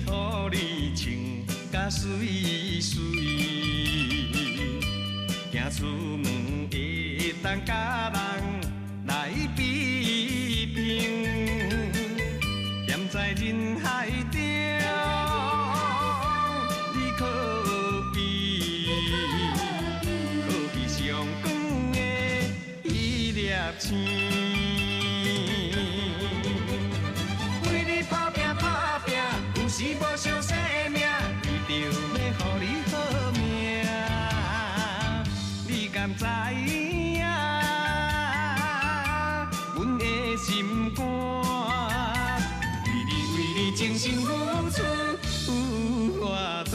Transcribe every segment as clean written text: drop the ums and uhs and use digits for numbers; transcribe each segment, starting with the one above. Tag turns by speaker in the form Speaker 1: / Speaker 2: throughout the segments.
Speaker 1: 予你穿甲媠媠，行出门会当佮人来比拼，踮在人海中，你可比可比上光的彼粒星。为你打拼打拼，有时无相生命，为著欲予你好命，你敢知影？阮的心肝，为你为你真心付出有偌大。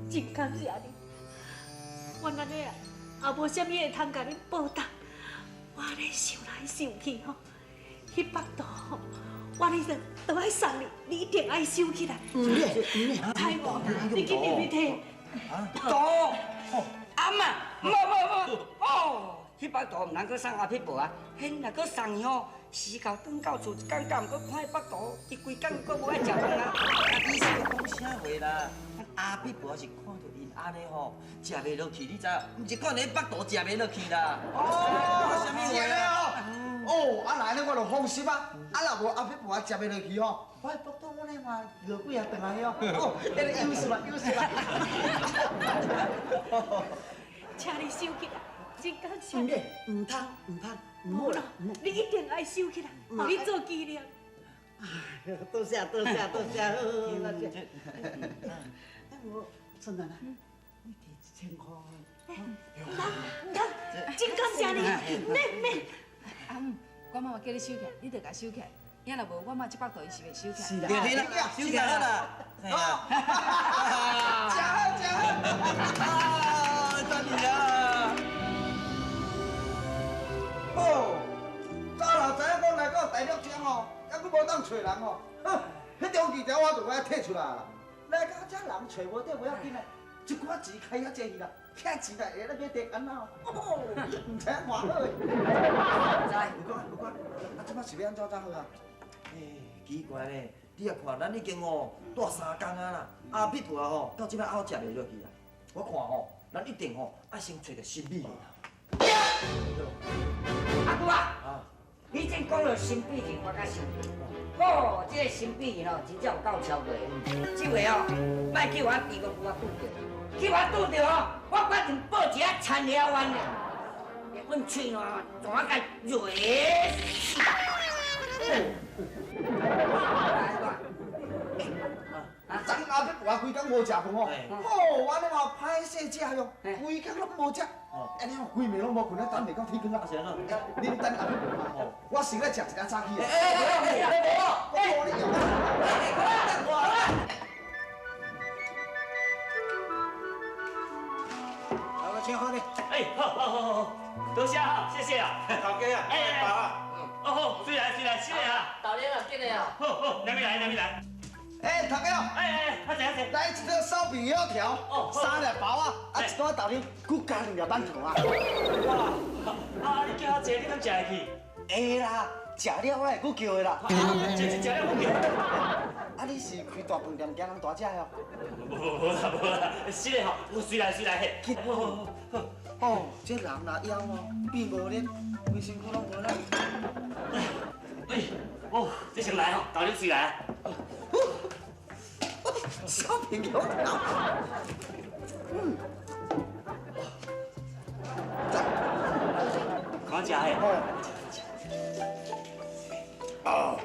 Speaker 2: 真感謝你，我按呢也無啥物會通共恁報答。我按呢想來想去吼，彼腹肚吼，我呢就都愛送你，你一定愛收起來。
Speaker 3: 毋免，毋免，
Speaker 2: 太無，你緊入去提。
Speaker 3: 肚，阿媽，無無無，哦，彼腹肚毋通閣送阿撇婆啊，彼若閣送伊吼，時到轉到厝，一工敢毋閣看彼腹肚，伊規工閣無愛食飯啊。
Speaker 4: 啊，你是咧講啥話啦？阿撇婆是看著𪜶按呢吼，食袂落去，你知影？毋是看著彼腹肚食袂落去啦。
Speaker 5: 哦，是按呢哦。哦，啊來呢，我就放心啊。啊，若無阿撇婆食袂落去吼，我腹肚我咧嘛餓幾啊頓來哦。哦，那個優勢啦，優勢啦。
Speaker 2: 請你收起來，真感謝。
Speaker 4: 毋免，毋通，毋通。
Speaker 2: 無啦，你一定愛收起來，予你做紀念。
Speaker 6: 多謝多謝多謝，好好多謝。我春蘭啊，你提1000箍。
Speaker 2: 毋通毋通，真感謝你，免免。
Speaker 7: 阿姆，我媽媽叫你收起來，你就共收起來。囝若無，我媽這腹肚伊是袂收起來。
Speaker 4: 是啦，對啦，收起來啦。
Speaker 5: 食好食好。
Speaker 4: 啊，真是啊。
Speaker 5: 哦，早就知影講來到大陸這吼，猶閣無當揣人吼，哼，彼張字條我就愛提出來啦。來到這人揣無著無要緊啦，一寡錢開遐濟去啦，遐錢來會咧買地安怎？哦，毋知影偌好的。
Speaker 3: 知。
Speaker 5: 有講有講，啊，這擺是欲按怎才好啊？
Speaker 4: 欸，奇怪咧，你也看，咱已經吼蹛3工啊啦，阿撇婆吼到這擺還食袂落去啊。我看吼，咱一定吼愛先揣著神秘人啊。
Speaker 3: 阿姑啊，你這講著神秘人，我較想。哦，這個神秘人哦，真正有夠超過的。這回哦，莫叫我豬公舅仔拄著，叫我拄著哦，我決定報一下田寮灣的，阮喙瀾怎啊共熱死？
Speaker 5: 昨阿撇婆規工無食飯吼，哦，按呢嘛歹勢食喲，規工攏無食，按呢規暝攏無睏啊，等袂到天光啊。
Speaker 4: 是按怎？
Speaker 5: 恁等阿撇婆吼，我先來食一下早起啊。
Speaker 4: 欸，
Speaker 5: 無，我你用啊。
Speaker 4: 等我。
Speaker 8: 好，請好咧。
Speaker 9: 哎，好好好好好，多謝哈，謝謝啊。
Speaker 8: 頭家啊，哎，包啊。
Speaker 9: 哦好，水來水來，水來啊。
Speaker 3: 豆奶啊，緊的哦。
Speaker 9: 好好，兩位來，兩位來。
Speaker 5: 哎，頭家
Speaker 9: 哦，哎哎，阿姐阿姐，
Speaker 5: 來一個燒餅油條，3粒包啊，啊一袋豆奶，閣加2粒饅頭啊。
Speaker 9: 哇，啊你叫遐濟，你敢食會去？
Speaker 5: 會啦，食了我會閣叫的啦。
Speaker 9: 食食了閣叫。
Speaker 5: 啊，你是開大飯店驚人大隻哦？
Speaker 9: 無無啦無啦，是的吼，我隨來隨來嘿。好好好。
Speaker 5: 哦，這人若枵哦，變無力，規身軀攏無力。
Speaker 9: 哎，哦，這先來吼，豆奶隨來啊。
Speaker 5: 小朋友，嗯，
Speaker 9: 看食嘿。
Speaker 5: 哦。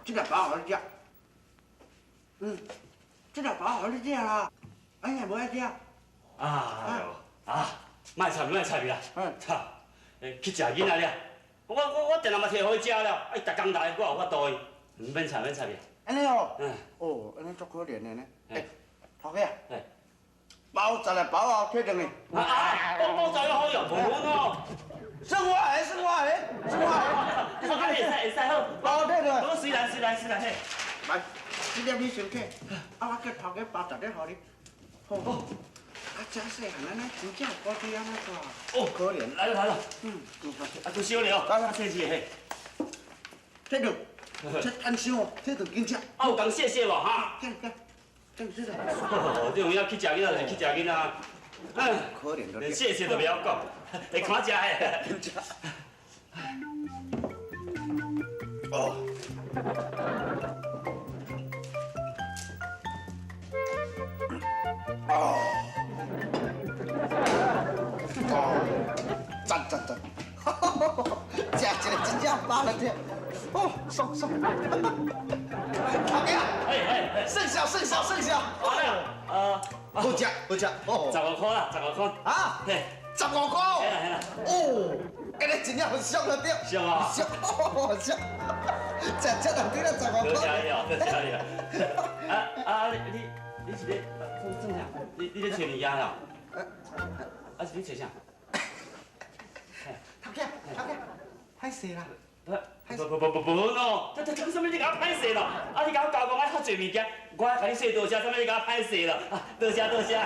Speaker 8: 這粒包好食，嗯，這粒包好你食啦，哎呀，無愛食。
Speaker 9: 啊啊！莫插莫插伊啦！操！去食囡仔了。我定定嘛提予伊食了，啊伊逐工來，我有法度伊，毋免插免插伊。
Speaker 8: 按呢哦，哦，按呢足可憐的呢。欸，頭家啊，包十粒包啊，摕轉去。
Speaker 9: 啊，包十粒好用，無阮哦。
Speaker 8: 算我的，算我的，算我的。
Speaker 9: 會使會使好。
Speaker 8: 包摕轉。
Speaker 9: 好，隨來隨來隨來嘿。
Speaker 8: 來，這粒你先摕，啊，我叫頭家包十粒予你。好。啊，這細漢安尼真正有骨氣按呢大。
Speaker 9: 哦，
Speaker 8: 可憐。
Speaker 9: 來了來了。
Speaker 8: 嗯，
Speaker 9: 啊，拄燒了，來來，這是嘿。
Speaker 8: 摕轉。這趁燒哦，摕轉緊食。
Speaker 9: 啊，有共謝謝無哈？
Speaker 8: 來來，這這。
Speaker 9: 哦，這有影去食囡仔就是去食囡仔。嗯，
Speaker 8: 可憐
Speaker 9: 連謝謝都袂曉講，會看食的。
Speaker 8: 哦。哦。哦，讚讚讚！哈哈哈！食一个真正飽了凊。哦，爽爽！頭家，剩下剩下剩下。
Speaker 9: 好了，
Speaker 5: 好食好食，哦，15
Speaker 9: 箍啦，15箍。
Speaker 5: 啊？
Speaker 9: 嘿
Speaker 5: ，15箍。
Speaker 9: 嘿啦嘿啦。
Speaker 5: 哦，按呢真正很俗了對。
Speaker 9: 俗啊！
Speaker 5: 俗，俗。食食人對啦，15箍。
Speaker 9: 多謝你哦，多謝你哦。啊啊！你是咧創啥？你咧揣物件啦？啊是咧揣啥？
Speaker 8: 頭家，頭家，歹勢啦。
Speaker 9: 不不不不不喏，這這啥物你共我歹勢咯？啊，你共我交講愛較濟物件，我愛共你說多謝，啥物你共我歹勢咯？啊，多謝多謝。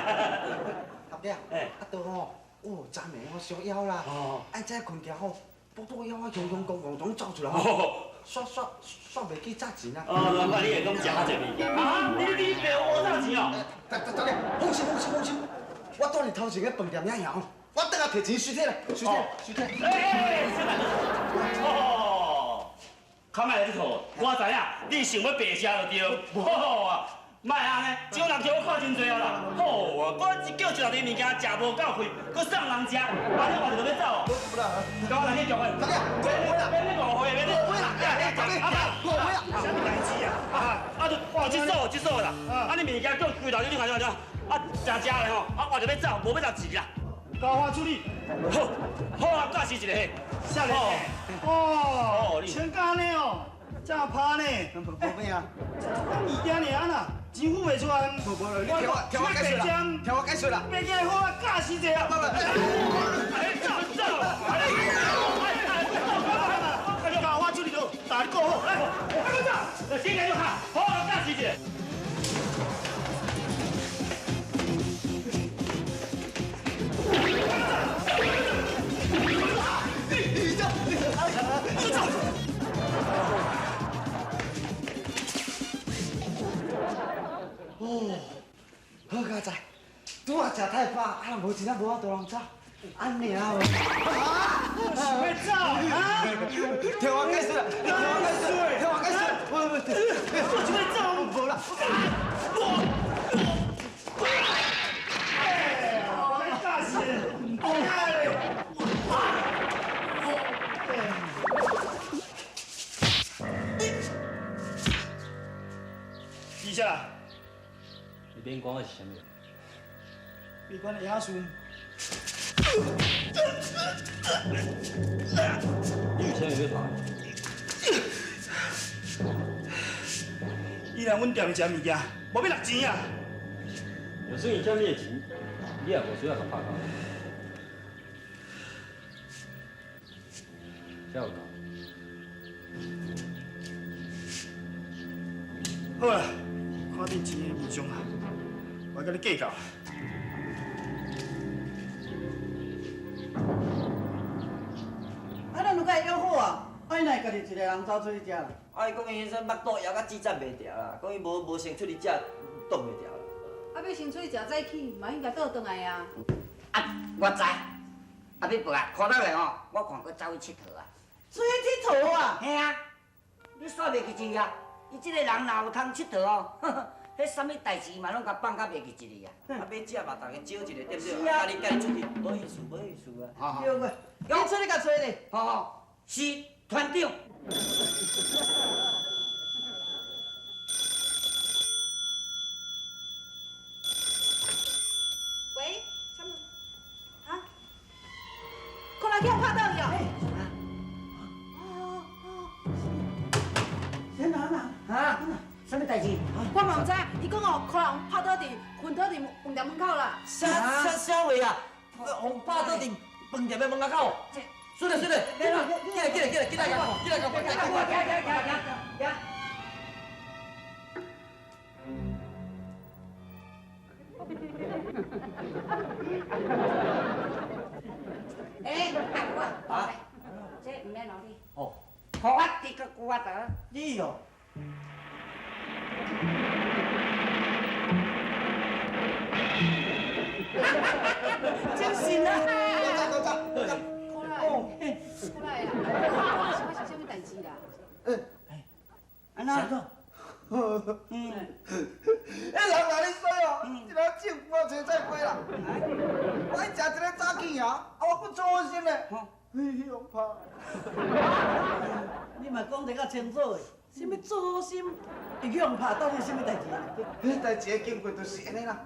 Speaker 8: 頭家，啊對吼，哦，昨暝我燒枵啦，按這睏起吼，肚肚枵啊，雄雄公公總走出來吼，煞煞煞袂記紮錢啊。
Speaker 9: 哦，難怪你會講食較濟物件。啊，你白烏紮錢哦？
Speaker 8: 頭頭家，放心放心放心，我蹛佇頭前个飯店遐遐吼，我轉來提錢隨體啦，隨體隨體。
Speaker 9: 哎，小哦。較莫來你套，我知影，你想欲白食就對。好啊，莫按呢，這種人叫我看真濟啊啦。好啊，我一叫一人物件食無夠費，閣送人食，按呢我就欲走哦。跟我來去交換。免你誤會，免你
Speaker 5: 誤會啦，誤會啦，
Speaker 9: 啥物代誌啊？啊，就哦，這數這數啦。啊，你物件叫規頭，你看看看，啊，食食的吼，啊，我就欲走，無欲留錢啦。
Speaker 10: 交我處理。
Speaker 9: 好，好啊，教示一下嘿。
Speaker 10: 少年。哦，穿甲按呢哦，這麼拍呢？
Speaker 8: 無咩啊？
Speaker 10: 這物件爾啊，錢付袂出來。
Speaker 8: 無無，你聽我聽我解釋啦，聽我解釋啦。
Speaker 10: 白件好啊，教示者啊。哎，走走，哎哎，教我處理好，大家顧好，來，快走，先來就好，好啊，教示者。
Speaker 8: 哦，好佳哉，拄仔食太飽，啊，無錢啊，無法度通走，按呢啊，
Speaker 10: 啊，想欲走啊？
Speaker 5: 聽我解釋啦，你聽我解釋，聽我解釋，不不，
Speaker 10: 我想欲走，
Speaker 5: 無啦。
Speaker 10: 哎，我教死，唔愛。接下來，
Speaker 11: 你免管我是啥物。
Speaker 10: 别管的野事。
Speaker 11: 你为啥物欲拍？
Speaker 10: 伊来阮店食物件，无欲落钱啊！
Speaker 11: 就算伊欠你的钱，你也无需要共拍交。這有够。
Speaker 10: 好啦，看恁钱的面上啊，我共你计较。
Speaker 6: 啊，咱有共伊约好啊，啊，伊哪会家己一个人走出去食啦？
Speaker 4: 啊，伊講伊彼阵腹肚枵甲舌占袂牢啦，講伊無先出去食，擋袂牢啦。
Speaker 7: 啊，欲先出去食早起，嘛應該倒轉來啊。
Speaker 3: 啊，我知。啊，你報啊，看到咧吼，我看閣走去𨑨迌啊。
Speaker 6: 出去𨑨迌啊？
Speaker 3: 嘿啊，你煞袂記一啊？伊這個人若有通𨑨迌哦，彼啥物代誌嘛攏共放甲袂記一哩啊。
Speaker 4: 啊，欲食嘛，逐家招一个對不對？啊，家己家己出去，無意思，無意思啊。
Speaker 6: 對個，你出去共揣咧。
Speaker 3: 吼吼，是團長。
Speaker 7: 喂，拍倒去哦。
Speaker 6: 谁哪哪？
Speaker 3: 啊？啥物代志？
Speaker 7: 我嘛毋知，伊讲哦，可能拍倒伫昏倒伫饭店门口啦。
Speaker 4: 啥啥啥话啊？予拍倒伫饭店的门口。算了算了，进来进来进来进来进来进来进来
Speaker 3: 进来进来。哎，阿姑啊，这毋免劳你。
Speaker 4: 哦。
Speaker 3: 予我滴个龟仔得。
Speaker 4: 你哦。
Speaker 6: 真是啊！
Speaker 8: 走走走走。
Speaker 7: 过来，过来啦！是发生啥物代志啦？
Speaker 3: 安怎？
Speaker 8: 哎，人来你说哦，这个政府找菜亏啦。我去食一个早起啊，啊，我阁粗心咧，哎呦拍。
Speaker 6: 你嘛讲得较清楚的，啥物粗心会去予人拍，到底啥物代志？
Speaker 8: 彼代志的经过就是按呢啦。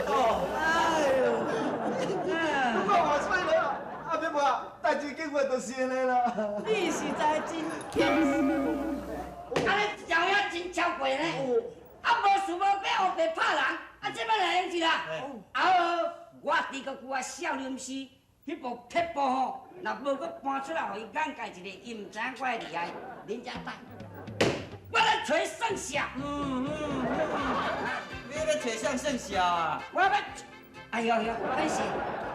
Speaker 6: 哦，哎呦，
Speaker 8: 你讲话水了，阿伯啊，代志经过就是按呢啦。
Speaker 6: 你实在真谦。
Speaker 3: 啊，你有影真超过呢？啊，无事无变黑白拍人，啊，这摆来用是啦。啊，我伫个旧啊少林寺，彼部铁布吼，若无阁搬出来，予伊眼界一个，伊毋知影我的厉害，恁遮等，我来揣算数。
Speaker 4: 你欲揣啥算数啊？
Speaker 3: 我欲，哎呦呦，歹势，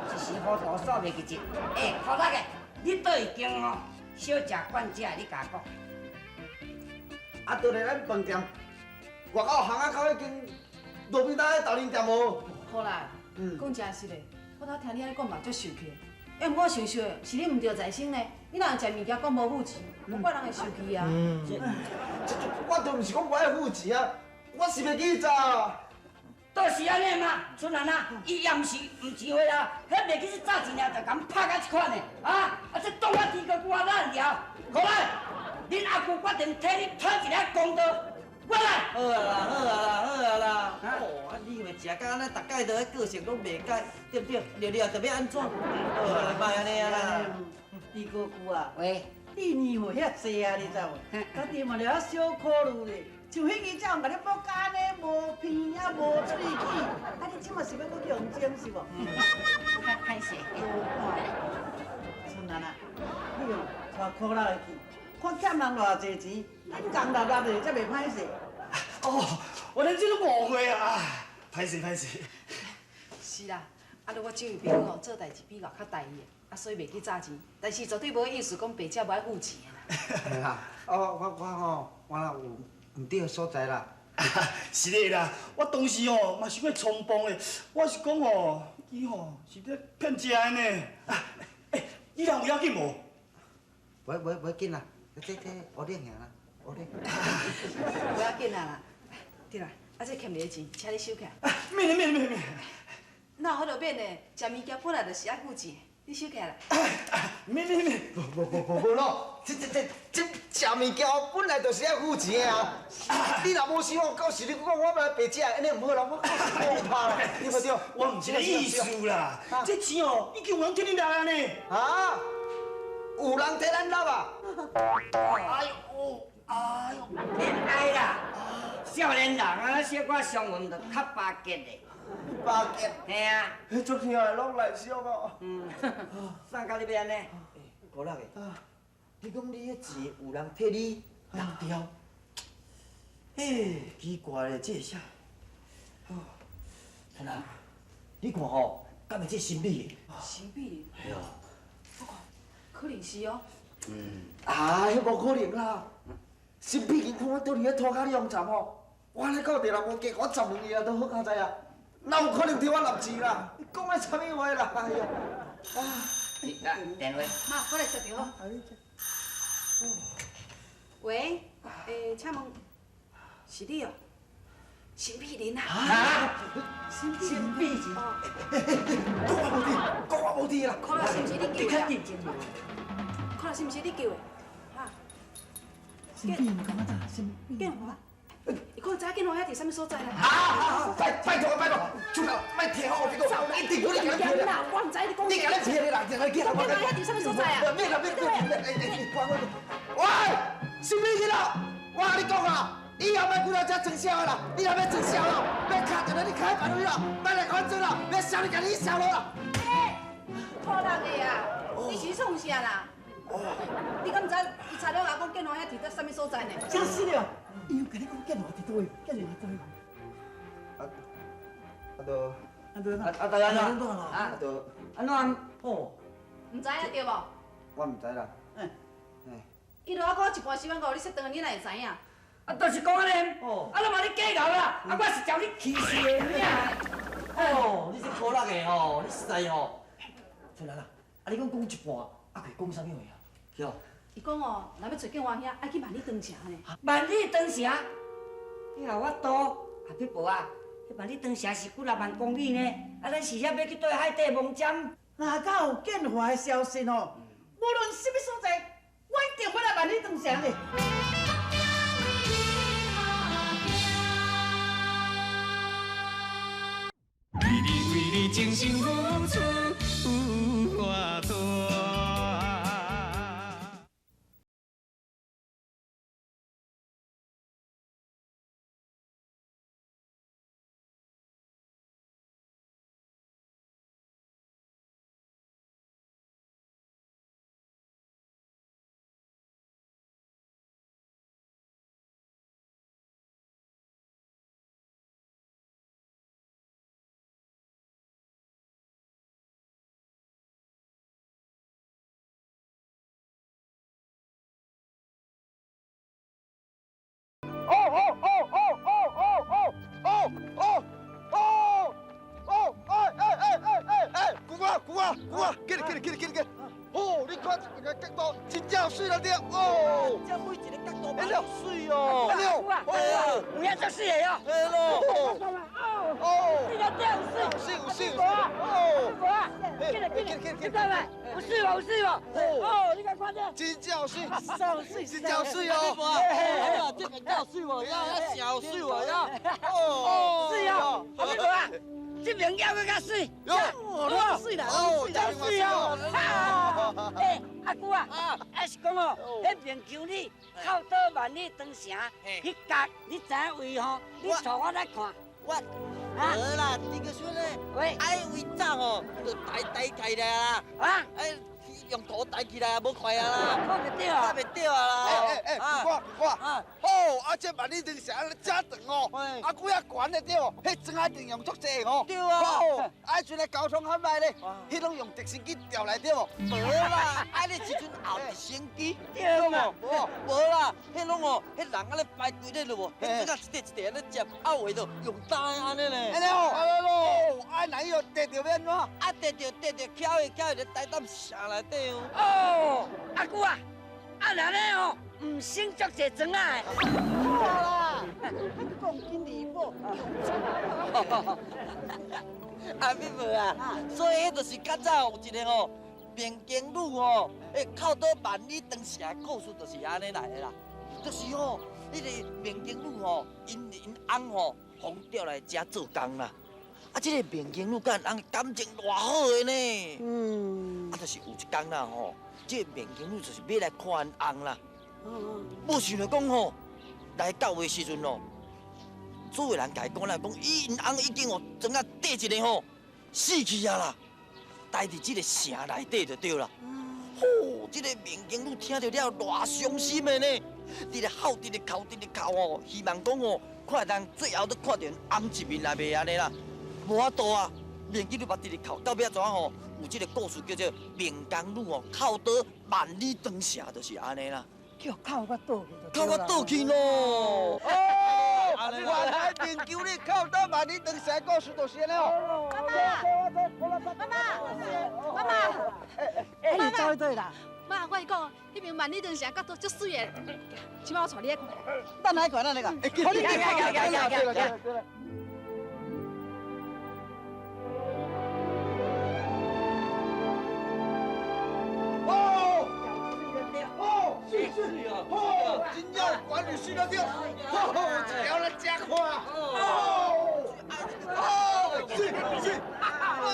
Speaker 3: 一时糊涂煞袂记得。欸，好啦个，你佗一间吼，小食馆食，你共我讲。
Speaker 8: 啊，就伫咱饭店外口巷仔口彼间路边摊彼豆奶店无？
Speaker 7: 好啦，讲真实的，我头听你按呢讲嘛足受气的。欸，毋过想想，是你毋对在先呢，你若食物件讲无付钱，无怪人会生气啊。
Speaker 8: 这我就毋是讲无爱付钱啊，我是袂记早。
Speaker 3: 就是按呢嘛，春兰啊，伊也毋是毋钱货啦，彼袂记是早钱尔，就共拍甲这款的，啊啊！这当我天哥我烂掉，好来，恁阿舅决定替你讨一个公道，我来。
Speaker 4: 好啊啦，好啊啦，好啊啦。哦，啊你咪食甲按呢，逐摆都彼个性拢袂改，对不对？了了，就欲按怎？好啊，莫按呢啊啦。
Speaker 6: 李姑姑啊，
Speaker 3: 喂，
Speaker 6: 你年岁遐济啊，你知无？家己嘛了小考虑咧。像彼支才有共你剥甲按呢，无鼻仔无喙齿，啊！你这马是欲阁去予人整是无？
Speaker 3: 歹势。
Speaker 6: 春兰啊，你哦，带苦力的去，看欠人偌济钱，恁共立立的才袂歹势。
Speaker 10: 哦，我连这都误会啊！歹势歹势。
Speaker 7: 是啦，啊，我这位朋友哦，做代志比较较大意的，啊，所以袂记早钱，但是绝对无意思讲白食无爱付钱啦。
Speaker 5: 嘿啦，啊我我吼，我若有毋对的所在啦。
Speaker 10: 是的啦，我当时吼嘛是过冲动的，我是讲吼，伊吼是咧骗食的呢。欸，你人有要紧无？
Speaker 5: 无无无要紧啦，这乌龙尔啦，乌龙。
Speaker 7: 无要紧啊啦，对啦，啊这欠你的钱，请你收起来。
Speaker 10: 免咧免咧免免。
Speaker 7: 哪有法度免呢？食物件本来就是爱付钱，你收起来。
Speaker 10: 免免免，
Speaker 8: 无无无无无咯，这这这这食物件本来就是爱付钱的啊！你若无收，到时你阁讲我来白食，按呢毋好啦，我我怕啦，对无对？
Speaker 10: 我毋是这意思啦，这钱哦已经有人替你拿了呢。
Speaker 8: 啊？有人替咱拿啊？
Speaker 3: 哎呦，哎呦，免爱啦！少年人啊，小可伤运就较巴结的。
Speaker 8: 巴结？
Speaker 3: 嘿啊。
Speaker 8: 彼足疼的拢内伤哦。
Speaker 3: 嗯。算到你欲按呢？
Speaker 4: 古力的，你讲你彼钱有人替你拿掉？嘿，奇怪咧，这是啥？哦，春兰，你看吼，敢会这神秘的？
Speaker 7: 神秘的？
Speaker 4: 嘿啊。
Speaker 7: 我看，可能是哦。
Speaker 4: 嗯。
Speaker 8: 啊，彼无可能啦！神秘人看我倒伫咧涂跤咧用惨吼，我咧到地人无加我十问伊啊，都好佳哉啊，哪有可能替我纳钱啦？你讲的啥物话啦？哎呀，
Speaker 3: 啊！电话。
Speaker 7: 妈，我来接电话。喂，欸，请问是你哦？陈美玲啊？
Speaker 8: 啊？
Speaker 7: 陈美玲。
Speaker 8: 讲我无伫，讲我无伫啦。
Speaker 7: 可乐是毋是你叫的？可乐是毋是你叫的？哈？
Speaker 6: 神秘人讲啊咋？神秘。
Speaker 7: 建华，伊讲知影建华遐伫啥物所在啦？
Speaker 8: 啊！拜拜托拜托，出头，莫听我这个，一定我你甲你骗
Speaker 7: 啦！我毋知你讲。
Speaker 8: 你共你骗的啦，你
Speaker 7: 建华遐伫啥物所在啊？
Speaker 8: 免啦免免免，哎哎，关我。喂，神秘去啦！我共你讲啊，以后莫过来遮装痟的啦，你若欲装痟咯，欲敲电话你开办去啦，莫来管装啦，欲痟你家己去痟落啦。
Speaker 7: 欸，托人的啊，你是创啥啦？你敢毋知伊查了阿讲建华遐伫佗啥物所在呢？
Speaker 6: 真是了，伊有共你讲建华伫佗位？建华佗位？
Speaker 4: 啊啊都
Speaker 6: 啊都
Speaker 4: 啊啊都按怎？啊都
Speaker 3: 按怎？
Speaker 4: 哦，
Speaker 7: 毋知影对无？
Speaker 5: 我毋知啦。
Speaker 6: 嗯。
Speaker 7: 伊著犹阁一半时间五，你说当你哪会知影？
Speaker 3: 啊，就是讲按呢，啊，拢嘛你假敖啦，啊，我是照你气死的命。
Speaker 4: 哦，你这苦力的吼，你实在吼。春兰啊，啊你讲讲一半，啊佢讲啥物话啊？对。
Speaker 7: 伊讲哦，若欲揣建华兄，爱去万里长城呢。
Speaker 3: 万里长城？你予我赌，阿撇婆啊，彼万里长城是几若万公里呢？啊，咱是遐欲去对海底摸针？
Speaker 6: 若敢有建华的消息吼，无论啥物所在，我一定欲来万里长城的。
Speaker 1: 为你为你真心付出有偌大。
Speaker 8: 哦！姑啊姑啊姑啊，过来过来过来过来！哦，你看这个角度真正水了对哦！
Speaker 4: 这每一个角度嘛水哦！
Speaker 3: 哦，有影足水的哦！
Speaker 8: 嘿咯！哦，
Speaker 3: 这个真水，
Speaker 8: 水有水
Speaker 3: 有哦！过来过来过来，有水无？有水无？哦，你来看这，
Speaker 8: 真正水，
Speaker 6: 水，
Speaker 8: 真正水哦！
Speaker 4: 哎，这个够水无？呀，真水无呀？
Speaker 8: 哦，
Speaker 3: 水哦，阿美婆啊，这边还阁较水，
Speaker 6: 哦，水啦，
Speaker 8: 哦，
Speaker 3: 真水哦！哎，阿姑啊，啊是讲哦，彼边求你靠倒万里长城，彼角你知影位吼？你带我来看。
Speaker 4: 我，无啦，这个孙咧，爱位走吼，就抬抬起来啦，
Speaker 3: 啊，
Speaker 4: 哎，用土抬起来无快啊啦，
Speaker 3: 看袂著啊，
Speaker 4: 看袂著啊啦。
Speaker 8: 哎哎哎，我我，好，啊这万里长城遮长哦，啊几啊悬的对无？彼砖仔一定用足济吼。
Speaker 4: 对啊。
Speaker 8: 啊，彼阵的交通较歹咧，彼拢用直升机调来对无？
Speaker 4: 无啦，啊你这阵后直升机
Speaker 3: 对无？
Speaker 4: 无无啦，彼拢哦，彼人按呢排队咧就无，彼砖仔一块一块按呢接，啊有的就用担按呢咧。
Speaker 8: 按呢哦，按呢咯，啊那伊又跌著欲按怎？
Speaker 4: 啊跌著跌著，翘起翘起，台担城内底哦。
Speaker 3: 哦，阿姑啊，啊那呢哦，毋省足济砖仔的。
Speaker 6: 好啦，还阁讲金离谱。
Speaker 4: 阿美婆啊，所以彼就是较早有一个吼，民间女吼，会靠倒万里长城的故事就是按呢来的啦。就是吼，彼个民间女吼，𪜶翁吼，予调来遮做工啦。啊，这个民间女佮𪜶翁感情偌好的呢。嗯。啊，就是有一工啦吼，这个民间女就是欲来看𪜶翁啦。无想著讲吼，来到的时阵哦，所有人共伊讲啦，讲伊𪜶翁已经哦，砖仔缀一个吼，死去啊啦，待伫这个城内底就对啦。吼，这个民间女听著了偌伤心的呢，伫咧哭，伫咧哭，伫咧哭哦，希望讲哦，看会当最后阁看著𪜶翁一面也袂按呢啦。无法度啊，民间女嘛伫咧哭，到尾仔怎吼？有这个故事叫做民间女哦，哭倒万里长城，就是按呢啦。
Speaker 6: 叫哭我倒去，
Speaker 4: 哭我倒去咯。
Speaker 8: 哦，原来民间女哭倒万里长城故事就是按呢哦。
Speaker 2: 妈妈，妈妈，妈妈，
Speaker 6: 哎，你走去佗啦？
Speaker 7: 妈，我跟你讲，彼边万里长城角度足媠的，这摆我带你来看。
Speaker 6: 咱来看，咱来看。
Speaker 8: 好，你来来来来来来。哦，哦，水水哦，真正水了对，好，一条来食看。哦，哦，水水，哦。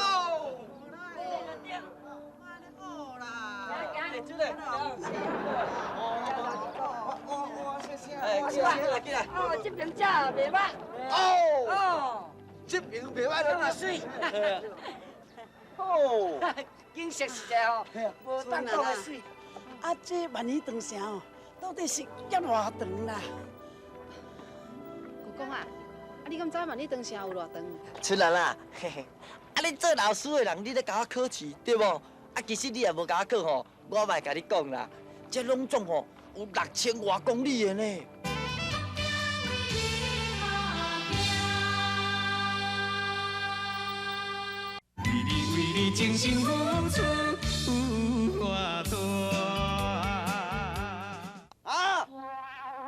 Speaker 4: 起来，起来。
Speaker 3: 哦，这边食袂歹。
Speaker 8: 哦。哦。这边袂歹，
Speaker 3: 嘛水。
Speaker 8: 哦。
Speaker 3: 景色实在哦，无当讲的水。
Speaker 6: 啊，这万里长城哦，到底是遮偌长啦？
Speaker 7: 舅公啊，啊你敢知万里长城有偌长？
Speaker 4: 春兰啊，嘿嘿，啊你做老师的人，你咧共我考试对无？啊，其实你也无共我考吼，我嘛会共你讲啦，这拢总吼有6000外公里的呢。
Speaker 1: 为你为你真心付出有偌大。
Speaker 8: 啊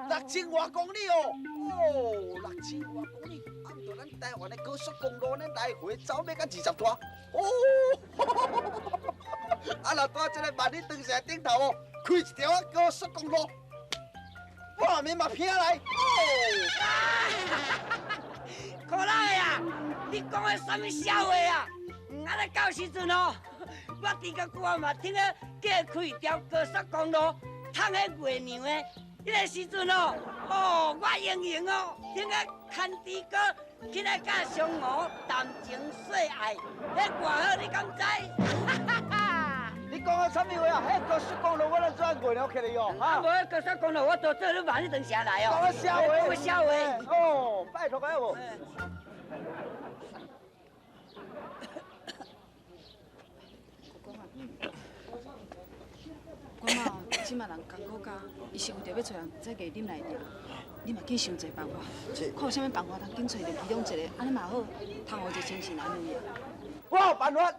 Speaker 8: ，6000外公里哦，哦，6000外公里，啊，毋就咱台湾的高速公路呢来回走欲到20段，哦，啊，若伫这个万里长城顶头哦，开一条高速公路，画面嘛拼来，哦。
Speaker 3: 可乐啊，你讲的啥物笑话啊？啊！咧到时阵哦，我伫个久嘛听咧叫开一条高速公路，通去月娘的。彼个时阵哦，哦，我英雄哦，听个牵猪哥起来甲相互谈情说爱，彼偌好，你敢知？哈哈哈！
Speaker 5: 你讲的啥物话啊？彼高速公路我来转月娘去了哦。
Speaker 3: 啊，无彼高速公路我都做你万里长城来哦。
Speaker 5: 讲的笑话。
Speaker 3: 讲笑话。
Speaker 5: 哦，拜托个无。
Speaker 7: 我妈哦，这马人艰苦甲，伊是为著欲揣人再嫁林来尔，你嘛去想一个办法，看有啥物办法通紧揣著其中一个，按呢嘛好，通予一个精神安慰啊。
Speaker 5: 我有办法，